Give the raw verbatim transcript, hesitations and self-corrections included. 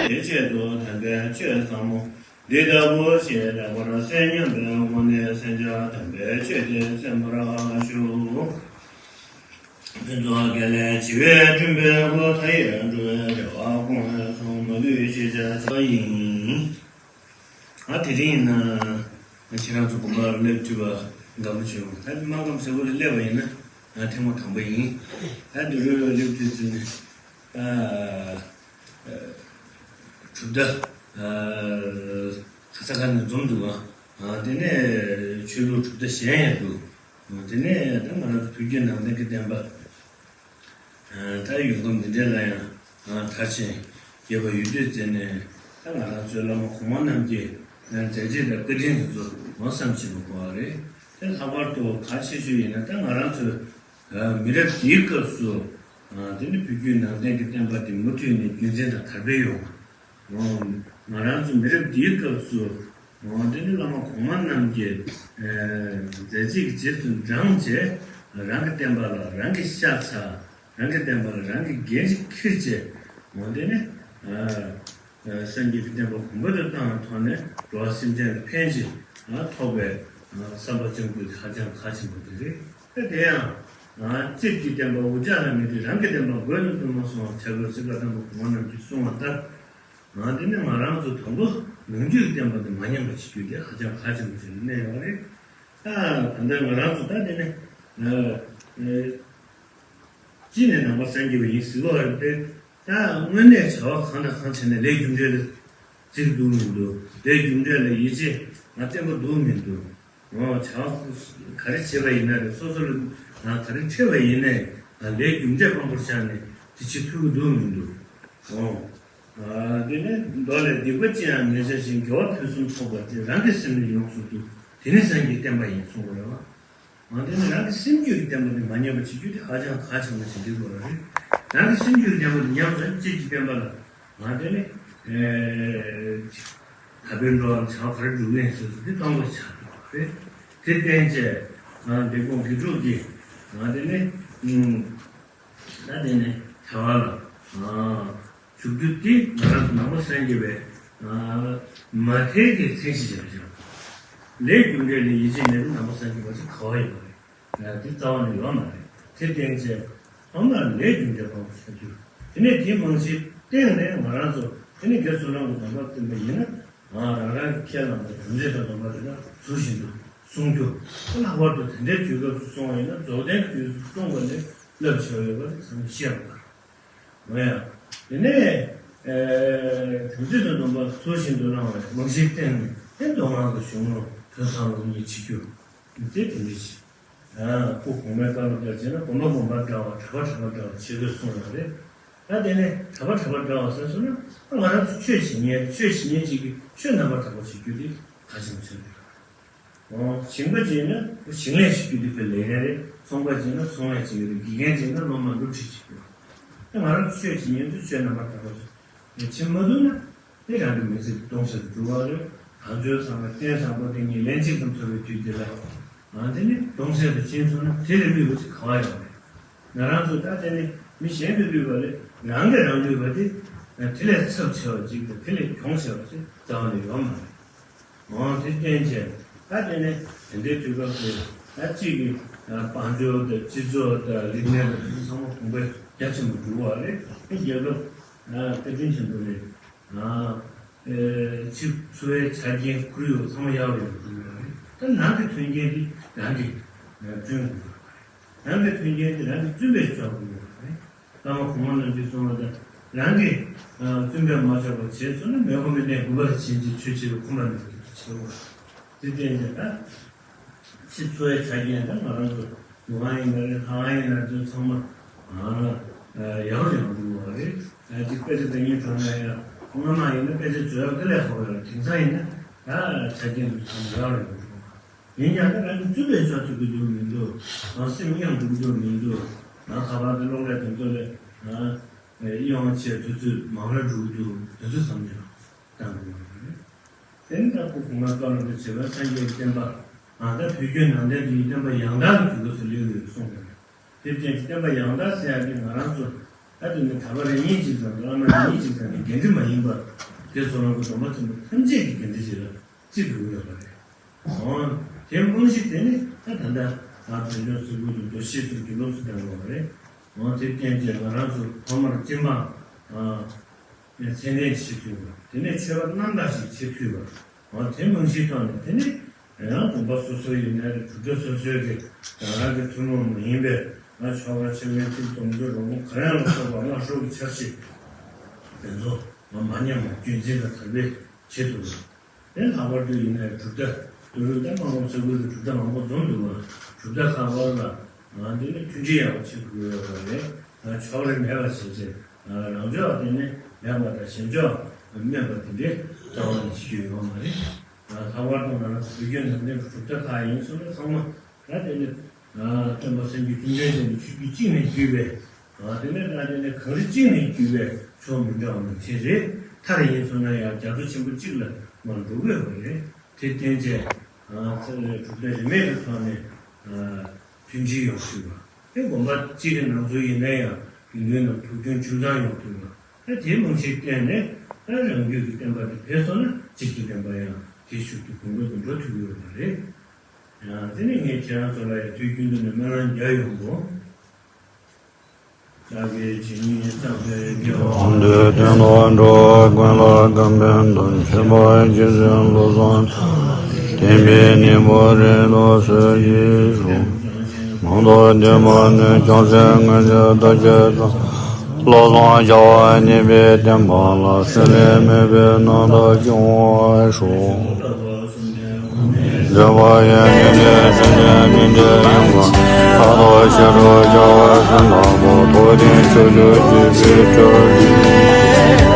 དེ་ཆེད་དུ་དམ་པའི་ཆོས་ཟབ་མོ་འདི་ལྟ་བུ་ཞིག་ལེགས་པར་གསན་སྙམ་པའི་སྒོ་ནས་གསན་བྱ་དམ་པའི་ཆོས་དེ་གསན་པར་ཞུ། ཕུན་ཚོགས་དགེ་ལེགས་བྱེ་བས་བསྐྲུན་པའི་སྐུ། མཐའ་ཡས་འགྲོ་བའི་རེ་བ་སྐོང་བའི་གསུང་མ་ལུས་ཤེས་བྱ་ཆེན་པོ་ཡིན། ཨ་དེ་རིང་ཡིན་ན་ཁྱེད་རང་ཚོ་དགོན་པར་སླེབས་ཐུབ་པ་དགའ་པོ་བྱུང་། ད་སྨར་ཁམས་ཟེར་བ་ལ་སླེབས་པ་ཡིན་ན་ཐེངས་མ་དང་པོ་ཡིན། ད་འདི་རུ་སླེབས་དུས་ཙམ་ནས་ད་གྲུབ་མཐའ་ག་ས་ག་ནས་འཛོམས་འདུག་ག་དེ་ནས་ཆོས་ལུགས་གྲུབ་མཐའ་གཞན་ཡང་འདུག་དེ་ནས་ད་ང་རང་ཚོ་བོད་བརྒྱུད་ནང་བསྟན་གྱི་བསྟན་པ། ད་ཡོང་ཁམས་འདི་འདྲ་ལ་ཡང་མཐར་ཕྱིན་རྒྱས་པ་ཡོད་དུས་དེ་ནས་ད་ང་རང་ཚོའི་བླ་མ་གོང་མ་རྣམས་ཀྱི་མཛད་རྗེས་དང་བཀའ་དྲིན་དེ་ཚོ་ངོ་བསམ་བྱེད་པ་དགོས་པ་རེད། དེ་ལྷག་པར་དུ་གལ་ཆེ་ཤོས་ཡིན་ན་ད་ང་རང་ཚོའི་མི་རབས་འདིའི་སྐབས་སུ་དེ་ནི་བོད་བརྒྱུད་ནང་བསྟན་གྱི་བསྟན་པ་འདི་མུ་མཐུད་ནས་རྒྱུན་འཛིན་དང་དར་སྤེལ་ཡོང་བ། ང་རང་ཚོ་མི་རབས་འདིའི་སྐབས་སུ་དེ་ནི་བླ་མ་གོང་མ་རྣམས་ཀྱི་མཛད་རྗེས་ཀྱི་རྗེས་སུ་འབྲངས་བྱས་རང་གི་བསྟན་པ་ལ་རང་གིས་ཤ་ཚ། རང་གི་བསྟན་པ་ལ་རང་གིས་འགན་ཅིག་འཁྱེར་བྱས། འོ་དེ་ནི་སངས་རྒྱས་ཀྱི་བསྟན་པ་གོང་འཕེལ་དུ་བཏང་བའི་ཐོག་ནས་འགྲོ་བ་སེམས་ཅན་ལ་ཕན་ཅིག་ཐོགས་པའི་བསམ་པ་བཅངས་དགོས་དེ་ཧ་ཅང་གལ་ཆེན་པོ་དེ་རེད། དེ་ཡང་གཅིག་གི་བསྟན་པ་འུ་ཅག་ལ་མེད་དུས་རང་གི་བསྟན་པ་དགོས་ནི་ཐུག་མ་སོང་བ་བྱ་དགོས་ཚིག་བཀའ་དམ་པ་གོང་མ་རྣམས་ཀྱིས་གསུངས་པ་ལྟར། ང་དེ་ནི་ང་རང་ཚོ་དང་པོ་ནང་རྒྱུད་ཀྱི་བསྟན་པ་དེ་མ་ཉམས་པ་བྱེད་རྒྱུ་དེ་ཧ་ཅང་གལ་ཆེན་པོ་ཞིག་ཏུ་གནས་ཡོད་རེད། ད་ད་ལྟ་ང་རང་ཚོ་ད་དེ་ནི་ཨ་ཨ་གཅིག་ནས་ནང་པ་སངས་རྒྱས་པ་ཡིན་ཟེར་གྱི་ཡོད་རེད་དེ། ད་དངོས་གནས་བྱ་བ་གང་དང་གང་བྱས་ནས་ལས་རྒྱུ་འབྲས་ལ་བརྩི་གི་འདུག་མི་འདུག་ལས་རྒྱུ་འབྲས་ལ་ཡིད་ཆེས་ང་བརྟན་པོ་འདུག་མི་འདུག་འོ་བྱ་བ་ག་རེ་བྱེད་པ་ཡིན་ན་རེད། སོ་སོ་ལ་ང་ག་རེ་འཕྲད་པ་ཡིན་ནའི་ང་ལས་རྒྱུ་འབྲས་དཔང་པོར་བཞག་ནས་དེ་བྱེད་ཐུབ་ཀྱི་འདུག་མི་འདུག་འོ་ཨ་དེ་ནས་མདོ་ལས། སྡིག་པ་ཅི་ཡང་མི་བྱ་ཞིང་། དགེ་བ་ཕུན་སུམ་ཚོགས་པ་སྟེ། རང་གི་སེམས་ནི་ཡོངས་སུ་འདུལ། དེ་ནི་སངས་རྒྱས་བསྟན་པ་ཡིན་གསུངས་པ་རེད་བ། ང་དེ་ནི་རང་གི་སེམས་རྒྱུད་ཀྱི་བསྟན་པ་དེ་མ་ཉམས་པ་བྱེད་རྒྱུ་དེ་ཧ་ཅང་གལ་ཆེན་པོ་ཞིག་འདུག་པ་རེད། རང་གི་སེམས་རྒྱུད་ཀྱི་བསྟན་པ་དེ་ཉམས་ཙང་གཅིག་གི་བསྟན་པ་ལ་ང་དེ་ནི་ཨེ་ད་བོད་འགྲོ་བ་བྱ་བ་ག་རེ་སྒྲུབ་ཡིན་ཟེར་ཚུལ་དེ་སྟོང་པ་ཆགས་འགྲོ་བ་རེད། དེ་བརྟེན་བྱས་ང་འབྲས་སྤུངས་དགེ་ཕྲུག་གིས་ང་དེ་ནི་ཨུམ། ད་དེ་ནས་བྱ་བ་ལ་ཨ་འཇུག་རྒྱུ་དེ་ང་རང་ཚོ་ནང་པ་སངས་རྒྱས་པའི་ཨ་མ་མཐའི་གི་མཚན་གཞི་ཞིག་རེད། ལས་རྒྱུ་འབྲས་ལ་ཡིད་ཆེས་མེད་པའི་ནང་པ་སངས་རྒྱས་པ་ཅིག་ག་བ་ཡོད་མ་རེད། ཨ་དེ་རྩ་བ་ནས་ཡོད་མ་རེད། དེ་བརྟེན་བྱས་ཐོག་མར་ལས་རྒྱུ་འབྲས་དཔང་པོ་བྱ་རྒྱུ། དེ་ནས་དེའི་རྨང་གཞིའི་སྟེང་ནས་ང་རང་ཚོ་དེ་ནས་དགེ་ཚུལ་སློང་གི་སྡོམ་པ་བསྟེན་པ་ཡིན་ན། ང་རང་རང་གི་ཁས་བླངས་པའི་དམ་ཚིག་དང་སྡོམ་པ་དེ་དག་ཚུལ་བཞིན་དུ་བསྲུང་རྒྱུ། ལྷག་པར་དུ་དེ་འདྲའི་དུས་སྐབས་སུ་སོང་བ་ཡིན་ན་རྫོགས་ལྡན་གྱི་དུས་སུ་བསྲུང་བ་ལས་རླབས་ཆེ་བ་ཡོད་པ་དེ་ཚང་མས་ཤེས་པ་རེད། འོ་ཡ། དེ་ནས་ཨེ་དམ་ཚིག་དང་སྡོམ་པ་ཚུལ་བཞིན་དུ་བླངས་པའི་རྨང་གཞིའི་སྟེང་ནས་དེ་མདོ་སྔགས་ཀྱི་གཞུང་ལུགས་དོན་ཚང་ལུགས་གཉིས་བྱེད་རྒྱུ། དེ་དེ་འདྲ་ཞིག་སྐུ་གོང་མའི་བཀའ་སློབ་ལྟར་བྱས་ན་དགོན་པ་དགོན་པ་འདྲ་བ་གྲྭ་པ་གྲྭ་པ་འདྲ་བ་བྱེད་དགོས་གསུངས་ཡོད་རེད། ད་དེ་ནས་གྲྭ་པ་གྲྭ་པ་འདྲ་བ་ཟེར་སོང་ན་ང་རང་ཚོ་ཆོས་བྱེད་མཁན་ཆོས་བྱེད་མཁན་ཅིག་གིས་ཆོས་རྣམ་པར་དག་པ་བྱེད་རྒྱུ་དེ་གལ་ཆེན་པོ་ཆགས་ཀྱི་རེད། ཞིང་པ་ཅིག་ཡིན་ན་ཞིང་ལས་བྱེད་རྒྱུ་དེ་ཁོའི་ལས་འགན་རེད། ཚོང་པ་ཅིག་ཡིན་ན་ཚོང་ལས་བྱེད་ཀྱི་རེད། དགེ་རྒན་ཅིག་ཡིན་ན་སློབ་མར་སློབ་ཁྲིད་བྱེད་རྒྱུ་རེད། ང་རང་ཚོ་ཆོས་བྱེད་མཁན་ཚོས་ཆོས་རྣམ་པར་དག་པ་བྱེད་མ་ཐུབ་ན། དེ་རང་གི་མི་ཚེ་འདི་སྟོང་ཟད་དུ་འགྲོ་བ་རེད། གང་བྱོའི་ཚང་མ་རྟེན་བཟང་པོ་དེ་གཉིས་ལན་གཅིག་ཙམ་ཐོབ་པའི་དུས་འདི་ལ། ཨ་དེ་ནི་སྟོང་ཟད་དུ་ཕྱིན་སོང་ན་དེ་ལས་བསླུས་པ་ཅིག་ག་བ་ཡོད་རེད། ང་རང་ཚོ་ད་དེ་ནི་མི་གཞན་གྱིས་བསླུས་པ་ལས་རང་གིས་རང་བསླུས་པ་དེ་དེ་ལས་ཚབས་ཆེ་བ་ཅིག་དང་དེ་ལས་གྱོང་ཆེ་བ་ཅིག་རྩ་བ་ནས་ཡོད་མ་རེད། འོ་དེ་བརྟེན་བྱས་ད་དེ་ནི་དེ་འདྲའི་དུས་སྐབས་སུ་ད་གཅིག་གིས་ དཔལ་འབྱོར་དང་སྤྱི་ཚོགས་དང་རིག་གནས་དང་དེ་ཚོ་ཚང་མ་གོང་འཕེལ་རྒྱ་ཆེན་པོ་འགྲོ་བ་རེད། དེ་རྒྱལ་ཁབ་བཀའ་དྲིན་ཆེན་པོ་རེད། ཨ་ཨེ་ཕྱི་འཚོ་བའི་ཆ་རྐྱེན་ཁོར་ཡུག་ཚང་མ་ཡག་པོ་ཡོང་དགོས་ཡོད་རེད། ད་ནང་གི་མཐུན་རྐྱེན་དེ་རང་གིས་བསྐྲུན་དགོས་ཡོད་རེད། རང་གི་མཐུན་རྐྱེན་དེ་རང་གིས་བཙུན་པས་བཟོ་དགོས་ཡོད་རེད། བླ་མ་གོང་མ་རྣམས་ཀྱིས་གསུངས་པ་ལྟར་རང་གིས་བཙུན་པས་མ་བཅག་པ་བྱས་སོང་ན། མི་ཁོམ་པའི་གནས་དགུ་པར་བྱིན་གྱིས་ཆོས་ཕྱིར་ཁོམ་པ་ནི་དེ་ཆེའོ། དེ་བརྟེན་ནས་ད། ཕྱི་འཚོ་བའི་ཆ་རྐྱེན་དང་ང་རང་ཚོ་ཡུལ་ཁང་ཡིན་ན་རེད། ལྷ་ཁང་ཡིན་ན་རེད། ཚང་མ་ཡག་རུ་ཡོང་གི་ཡོད་རེད། ཅིག་དཔེ་ཆ་འདོན་སྙིང་བྲོ་ན་ཡང་སྔོན་མ་ཡིན་ན་དཔེ་ཆ་བཟོ་ཡག་དཀའ་ལས་ཁག་པོ་ཡོད་རེད། དེང་སང་ཡིན་ན་ད་ཆ་རྐྱེན་དེ་ཚང་མ་ཡག་རུ་ཡོང་གི་ཡོད་རེད། ཡིན་ཀྱང་ད་རང་གི་བཙུན་པས་བཟོ་ཐུབ་ཀྱི་འདུག་མི་འདུག་ང་སེམས་མཉམ་འགྲོ་གི་འདུག་མི་འདུག་ང་ཁ་པར་དང་གློག་ཀླད་དེ་ཚོ་ལས་ཨེ་ཡོང་བྱས་དུས་ཚོད་མང་རུ་འགྲོ་གི་འདུག་དེ་ཚོ་བསམ་ནས་བཏང་གི་ཡོད་རེད། དེ་ནི་ལྟ་བུ་གོང་མ་བཀའ་བློན་དུ་བྱེད་པ་སངས་རྒྱས་ཀྱི་བསྟན་པ་ཨ་ད་བོད་བརྒྱུད་ནང་བསྟན་དེ་ཡི་བསྟན་པ་ཡང་དག་གི་དུས་སྐབས་སུ་སླེབས་ཡོད་གསུངས་པ་རེད། དེ་བརྟེན་བསྟན་པ་ཡང་དག་ཟེར་ཡག་གི་ང་རང་ཚོ་ད་དེ་ནི་གྲྭ་པ་རེ་གཉིས་ཅིག་དང་བླ་མ་རེ་གཉིས་ཅིག་དང་གི་འགན་འཁྲི་མ་ཡིན་པར་དེ་ཚོ་རང་གི་སྡོམ་པ་ཆེན་པོ་ཐམས་ཅད་ཀྱི་འགན་འཁྲི་ཞིག་ལ་བརྩི་དགོས་ཡོད་པ་རེད། འོ། དེ་རྨང་གཞི་དེ་ནི་ད་ད་ལྟ་ཨ་བོད་ལྗོངས་སིལ་བུ་དུ་འདུ་ཤེས་སུ་དགེ་ལུགས་སུ་བསྟན་དགོས་པ་རེད། འོ་དེ་བརྟེན་བྱས་ང་རང་ཚོ་ཐོག་མར་སྤྱི་འབངས་ཨ་མཚན་ལྡན་བྱེད་ཐུབ་པ། དེ་ནས་ཆོས་པ་རྣམ་དག་ཞིག་བྱེད་ཐུབ་པ། འོ་དེ་རྨང་གཞིའི་ཐོག་ནས་དེ་ནི་ཡང་དགོན་པ་སོ་སོ་ཡིན་ན་རེད། གྲུབ་མཐའ་སོ་སོའི་གི་རང་རང་གི་ཐུན་མོང་མ་ཡིན་པའི་ང་ཆོ་ག་ཆོས་འགན་ཚིག་སྡོམ་ཚོད་རོགས་པ་ག་རེ་ཡང་ལ་སོགས་པ་སྔ་ཕྱོགས་ཀྱི་འཆར་གཞི་དེ་ཚོ་མ་ཉམས་པ་རྒྱུན་འཛིན་དང་དར་སྤེལ་བྱེད་ཐུབ་པ། དེ་ལྷག་པར་དུ་ཡིན་ནའི་གྲུབ་མཐའ་དུས་རབས་ད་མ་འོངས་ས་ཁུལ་དུ་གྲུབ་མཐའ་མང་པོ་འཛོམས་འདུག་པ། གྲུབ་མཐའ་ཁག་དབར་ལ་ང་འདི་ནི་མཐུན་སྒྲིལ་ཡག་པོ་བྱེད་དགོས་ཡོད་པ་རེད། ང་ཕྱོགས་རིས་མེད་པ་བྱས་རྗེས་རང་ཕྱོགས་དེ་ནི་མེད་པ་དང་གཞན་ཕྱོགས་སྨོན་པ་དེ་འདྲའི་རྩ་བ་ནས་བྱེད་རྒྱུ་ཡོད་མ་རེད། ལྷག་པར་དུ་ང་རང་ཚོ་བོད་བརྒྱུད་ནང་བསྟན་གྱི་གྲུབ་མཐའ་ཁག་ཡིན་སོང་ན་ཚང་མ་ད་དེ་ནི་སྟོན་པ་སངས་རྒྱས་བཅོམ་ལྡན་འདས་ནི་ཆོས་བརྒྱུད་གཅིག་ནས་བརྒྱུད་པའི། ཨ་དེ་ནས་ད་དེ་ནས་གངས་རི་གཅིག་ནས་བརྒྱུད་པའི་ཕྱོགས་མི་འདྲ་བ་ནང་བཞིན་རེད། མཐར་ཡིན་སོང་ན་ཡང་རྒྱ་མཚོ་ཆེན་པོ་གཅིག་ལ་མར་འགྲོ་དགོས་པ་རེད། དེ་བརྟེན་བྱས་ཨ་ཚེ་གྲུབ་མཐའ་རིས་མེད་ཀྱི་ཐོག་ནས་ཨ་མཐུན་སྒྲིལ་ཡོང་ཐུབ་པ། དེ་དགོན་པ་གཅིག་གི་ནང་ཚུད་ཡིན་ན་ཡང་དགེ་འདུན་རྣམས་ཐུགས་མཐུན་ཆུང་ཚང་ཡོང་ཐུབ་པ། ད་དེའི་རྨང་གཞིར་བརྟེན་ནས་ད་རང་རྒྱུད་ཀྱི་བསྟན་པ་དེ་འཕེལ་སོང་ན་སྤྱི་ཚོགས་བསྟན་པ་ཡང་དེ་ཤུགས་ཀྱིས་གོང་འཕེལ་དུ་འགྲོ་ཐུབ་ཀྱི་ཡོད་པ་རེད། ཡང་དེ་ནས་ངས་ཁྱེད་རང་ཚོ་ལ་ཡང་དུས་རྒྱུན་དུ་ནས་སྨོན་ལམ་རྒྱག་ཡོང་དགོས། བདག་གིས་བྱས་ཉིད་བསགས་པའི་དགེ་བ། དོན་དུ་སྟོན་ཏོ་འགྲོ་བ་ཀུན་ལ་ཁམས་ཕན་དང་། མཁྱེན་པ་རྗེ་བཙུན་བློ་བཟང་ཐར་པ། བསྟན་པའི་སྙིང་པོ་རིང་དུ་གསལ་བྱེད་ཤོག། མང་ཐོས་འདུན་མ་ནས་ཀྱང་སེམས་ངན་བྱ་བདག་ཅེས་དང་། བློ་བཟང་བྱ་བ་ཉེས་པའི་བསྟན་པ་ལ། སྲེད་ལེན་མེད་པའི་རྣམ་དག་སྐྱོང་བར་ཤོག། འདོད་པ་ཡང་ཉིད་ལས་བྱེད་ལས་མི་འདྲ་ཡིན་པ། ཁ་དོག་ཤེས་རབ་བྱ་བ་སེམས་དང་པོ། ཐོབ་ཐང་ཕྱོགས་བཅུ་སྐྱིད་པའི་སྤྲུལ་རིགས།